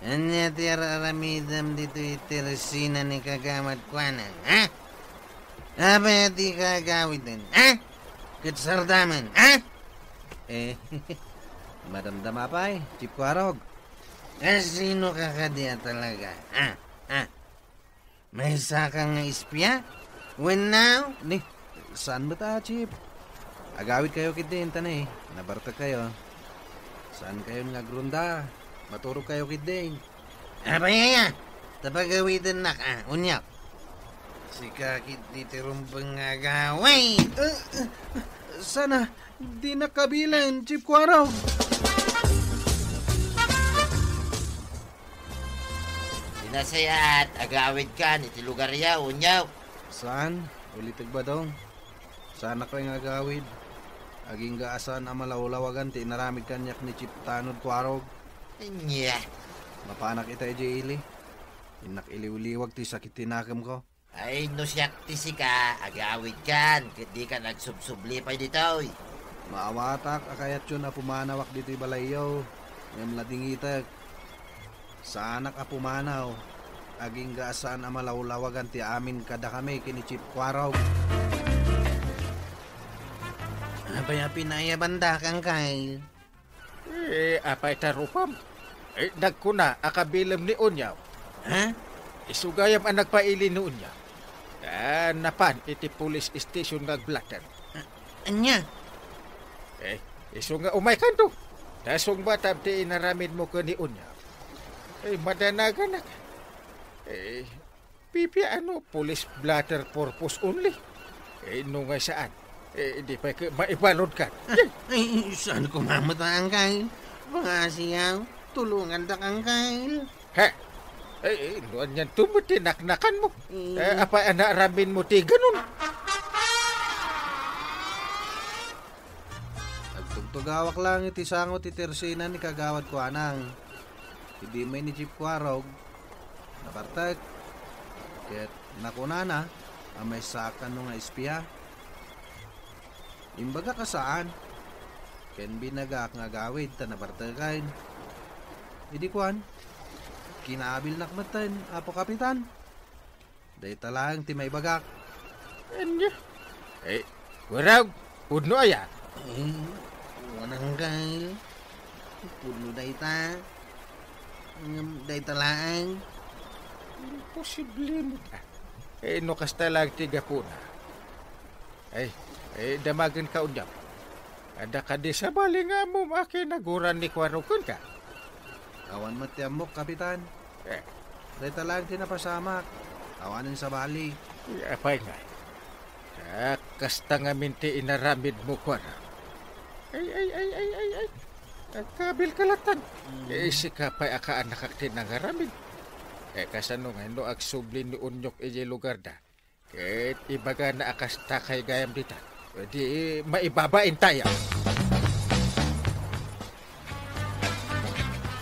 ania ti ar-aramidem ditoy tersina ni Kagawad Kuanang, ha? Apay a dika agawiden, ha? Ket sardamen, ha? Eh, madamdama pay, Chief Kuarog. Kasino ka kadi a talaga, ha? Ha? Maysa ka nga espia? Wen now? Ni, saan met a, Chief? Agawidkayo ketdi inta, eh. Nabartekkayo. Saankayon nga agronda. Maturogkayo ketdi. Apay aya? Ta pagawidennak a, unya. Sika ketdi ti rumbeng nga agawid. Eh, eh, sana, dinak kabilen, Chief Kuarog. Di nasayaat, agawidkan iti lugaryo, unyaw. Saan? Ulitek, Badong. Saanak pay nga agawid. Agingga a saan a malawlawagan ti inaramid kaniak ni Chief Tanod Kuarog. Ania? Mapanak ita idiay ili. Innak iliwliwag ti sakit ti nakemko. Ay, no siak ti sika, agawidkan, ket dikan agsubsubli pay ditoy. Maawatak a kayatyon a pumanawak ditoy balayyo, ngem ladingitek. Saanak a pumanaw, agingga a saan a malawlawagan ti amin kadakami ken ni Chief Kuarog. Apay a pinaayabandakon, Kyle? Eh, apay ta rupam? Eh, nagkuna a kabilem ni Unyaw. Ha? Isu gayam a nagpaili ni Unyaw. Ah, napan iti police station nga agblatter. Ah, ania? Eh, isu nga umaykanto. Ta sungbatam ti inaramidmo ken ni Unyaw. Eh, madanaganak. Eh, Pipiano police blotter purpose only? Eh, no nga saan, eh, di pay ket maibaludkan. Ah, ay, saan ko mamataang, Kyle? Pangasiyaw, tulongandak, Kyle. He? Eh, eh, no anian to met ti naknakanmo? Mm. Eh, apay a naaraminmo ti ganun? Agtugtugawak lang iti sango ti tersina ni Kagawad Kuanang. Idi immay ni Chief Kuarog, nabartek, ket nakunana a maysa a kano nga espia. Imbagak a saan, ken binagak nga agawid ta nabarteken. Idi kuan, kinaabilnak metten, Apo Kapitan. Dayta laeng ti maibagak. Ania? Eh, Kuarog, pudno aya? Eh, wen, Uncle. Pudno dayta. Ngem dayta laeng. Imposible met a. Eh, no kasta laeng ti gapuna. Ay, ay, damagenka unyak. Adda kadi sabali nga ammom a kinaguran ni Kuarog kenka? Awan met ti ammok, Kapitan. Eh. Dayta laeng ti napasamak. Awanen sabali. Apay ngay? Ah, kasta ngamin ti inaramidmo, Kuarog. Ay, ay, ay, ay, ay, ay. Agkabilka latan. Mm. Eh, sika pay a kaanakak ti nangaramid. Eh, kasano ngay no agsubli ni Unyok idiay lugarda? Ket ibagana a kasta kay gayam dita. Di maibabain tayo.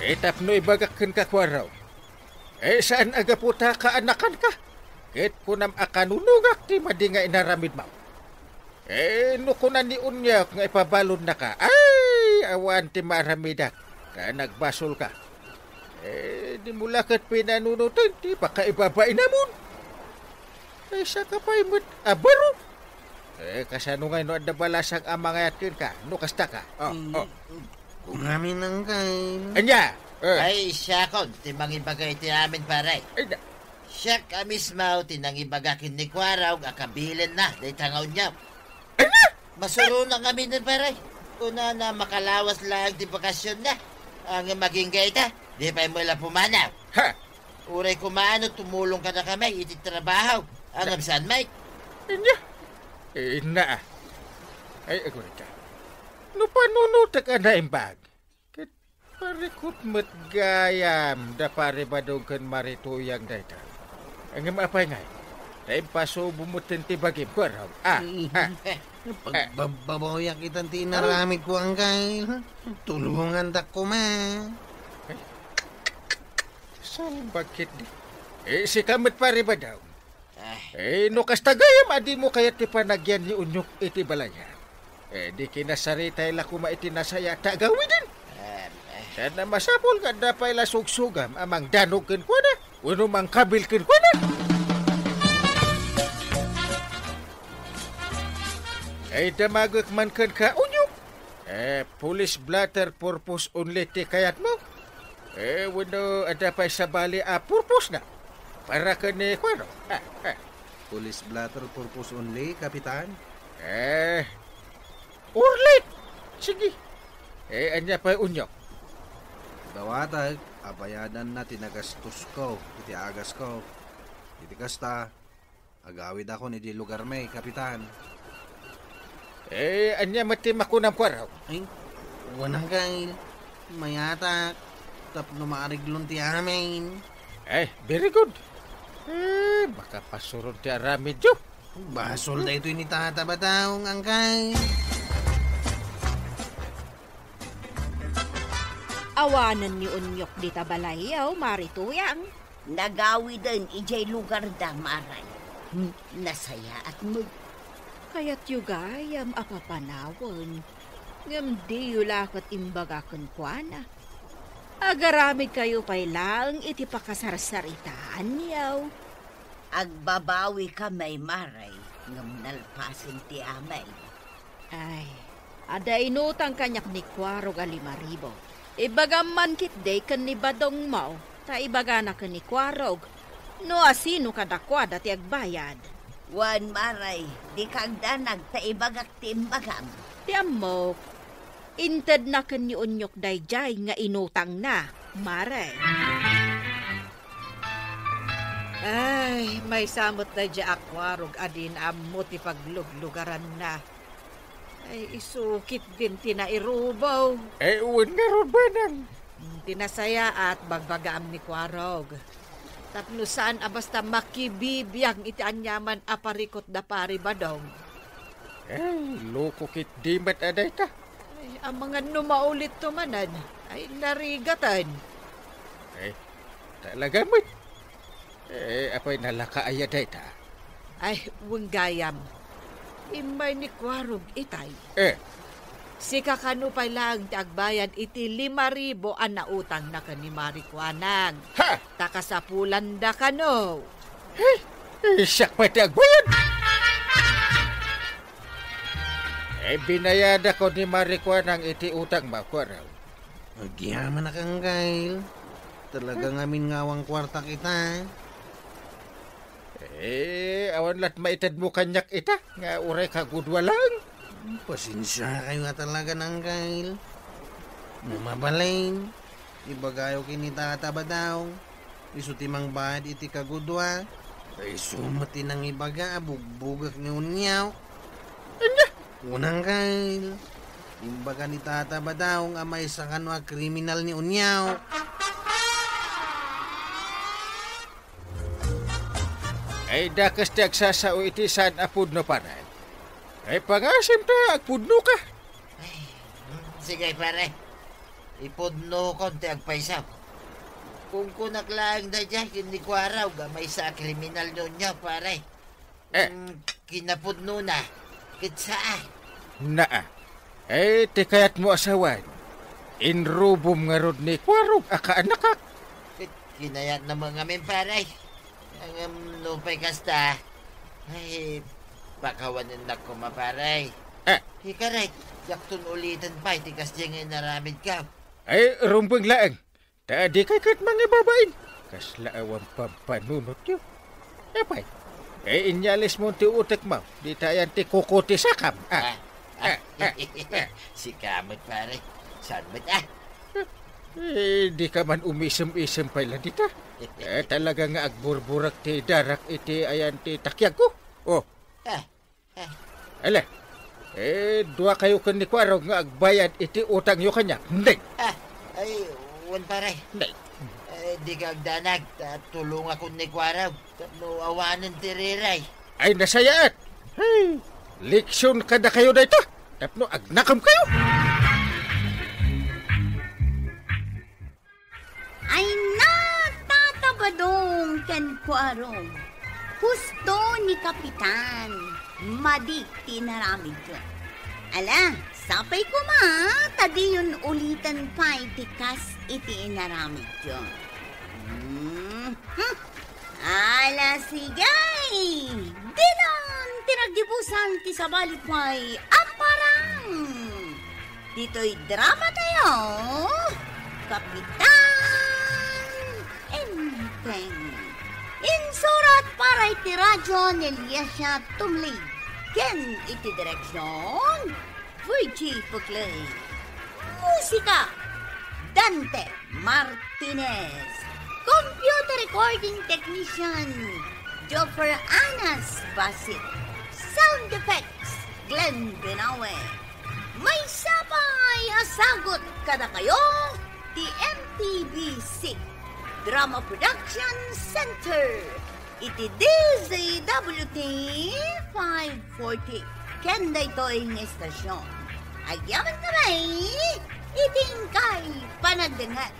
Eh, tapno ibagak kenka, Kuarog. Eh, saan a gapu ta kaanakanka. Ket kunam a kanunongak ti madi nga inaramidmo. Eh, no kuna ni Onyok nga ipabaludnaka, ay, awan ti maaramidak, ta nagbasolka. Eh, dimo la ket pinanunoten ti pakaibabainamon. Ay, saka pay met a baro. Eh, kasano ngay no adda balasang a mangayat kenka, no kasta ka? Oh, Mm, oh. Kungamin, Angkel. Anya? Eh. Ay, siakon ti mangibaga iti amin, pare. Ay, na- Siak a mismo ti nangibaga ken ni Kuarog a kabilenna dayta nga Onyok. Ay, na- Masuronak ngamin, pare. Kunana, makalawas laeng ti bakasionna. Ngem agingga ita, di pay met la pumanaw. Ha? Uray kumano, tumulong kadakami iti trabaho. Ngem saan met? Anya? Eh, inna, ah. Ay, agunita. No panunotek a naimbag, ket parikut met gayam da Pare Badong ken Mari Tuyang dayta. Ngem apay ngay? Ta impasubo met ti bagim, Kuarog. Ah, Mm. ah. Pagbababawiak itan ti inaramidko, Angkel. Tulongandak koma. Salbag ketdi. Eh, sika met, Pare Badong. Ah. Eh, no kasta gayam a dimo kayat ti panagyan ni Onyok iti balayna, eh, di kinasaritay la koma iti nasaya ta agawiden. Em, eh. Ket masapul nga adda pay la sugsugam a mangdanog kenkuana wenno mangkabil kenkuana. Ay, damagek man kenka, Onyok. Eh, police blotter purpose only ti kayatmo? Eh, wenno adda pay sabali a purpose na? Para ken ni Kuarog? Ah, ah. Police blotter purpose only, Kapitan? Eh, urlit! Sige. Eh, ania pay, Onyok? Dawatek a bayadanna ti nagastosko iti agasko. Iti kasta, agawidakon idiay lugarmi, Kapitan. Eh, ania met ti makunam, Kuarog? Ay, awan, Angkel. Mayatak tapno maareglon ti amin. Eh, very good. Eh, makapasuron ti aramidyo. Basol daytoy ni Tata Badong, Angkel. Awanen ni Onyok dita balayyo, Mari Tuyang. Nagawiden idiay lugarda, Mari. Hmm, nasayaat met. Kayatyo gayam a papanawen, ngem diyo la ket imbaga kenkuana. Agaramidkayo pay laeng iti pakasarsaritaanyo. Agbabawikami, Mari, ngem nalpasen ti amin. Ay, adda inutang kaniak ni Kuarog a lima ribu. Ibagam man ketdi ken ni Badongmo, ta ibagana ken ni Kuarog no asino kadakuada ti agbayad. Wen, Mari, dika agdanag ta ibagak ti imbagam. Ti ammok, intedna ken ni Onyok daydiay nga inutangna, Mari. Ay, maysa met daydiay a Kuarog a dina ammo ti pagluglugaranna. Ay, isu ketdin ti nairubo. Eh, wen ngarud, Manang. Hmm, ti nasayaat, bagbagaam ni Kuarog. Tapno saan a basta makibibiang iti aniaman a parikut da Pari Badong. Ay, loko ketdi met a dayta. Ay, amangan no maulitto manen. Ay, narigaten. Ay, talaga met. Eh, apay, nalaka aya dayta? Ay, wen gayam. Immay ni Kuarog itay. Eh. Sika kano pay laeng ti agbayad iti lima ribu a nautangna ken ni Mari Kuanang. Ha? Ta kasapulanda kano. Eh, eh, siak pay ti agbayad. Eh, binayadakon ni Mari Kuanang iti utangmo, Kuarog. Agyamanak, Angkel. Talaga ngamin nga awan kuartak ita. Eh, awan la't maitedmo kaniak ita, nga uray kagudua laeng. Pasensiakayo a talaga, Angkel. No mabalin, ibagayo ken ni Tata Badong, isu ti mangbayad iti kagudua. Ta isu met ti nangibaga a bugbugak ni Onyok. Ania? Wen, Angkel. Imbaga ni Tata Badong a maysa kano a kriminal ni Onyok. Ay, dakes ti agsasao iti saan a pudno, pare. Ay, pangasim ta agpudnoka. Ay, sige, pare. Ipudnokon ti agpayso. Kunkunak laeng daydiay ken ni Kuarog a maysa a kriminal nunyo, pare. Eh. Mm, kinapudnona, ket saan. Naa. Eh, ti kayatmo a sawen, inrubom ngarud ni Kuarog a kaanakak. Ket kinayatna met ngamin, pare. Ngem nupay kasta, ay, pakawanennak koma, pare. Eh. Ikarit, diakton uliten pay ti kasdiay nga inaramidko. Ay, rumbeng laeng. Ta dikay ket mangibabain. Kasla awan pampanunotyo. Apay, eh, inyalismo ti utekmo. Dita ayan ti kuko ti sakam. Ah. Ah, ah, ah, ah. Sika met, pare. Saan met, ah? Eh, dika man umisem-isem pay la dita. Eh, talaga nga agburburak ti darak iti ayan ti takiagko. Oh. Ah, ah. Ala, eh, duakayo ken ni Kuarog nga agbayad iti utangyo kaniak. Hindi. Ah, ay, wen, pare. Hindi. Eh, dika agdanag, ta tulongakon ni Kuarog tapno awanen ti riray. Ay, nasayaat. Hey, leksion kadakayo dayta. Tapno agnakemkayo. Ay, natatabadong ken Kuarog. Husto ni Kapitan. Madi ti inaramidyo. Ala, sapay koma, ta diyon uliten pay ti kas iti inaramidyo. Hmm, hmm. Ala, sige! Dinan ti naggibusan ti sabali pay a parang! Ditoy drama tayo, Kapitan Enteng. Insurat para iti radyo ni Eliasia Tumlig. Ken iti direksyon, Virgie Puclay. Musika, Dante Martinez. Computer recording technician, Joffer Anas Basit. Sound effects, Glenn Benawe. Maysa pay a sagut kadakayo ti M T B C Drama Production Center iti D Z W T five forty ken daytoy nga istasyon. Agyaman kami iti inkay panagdengngeg.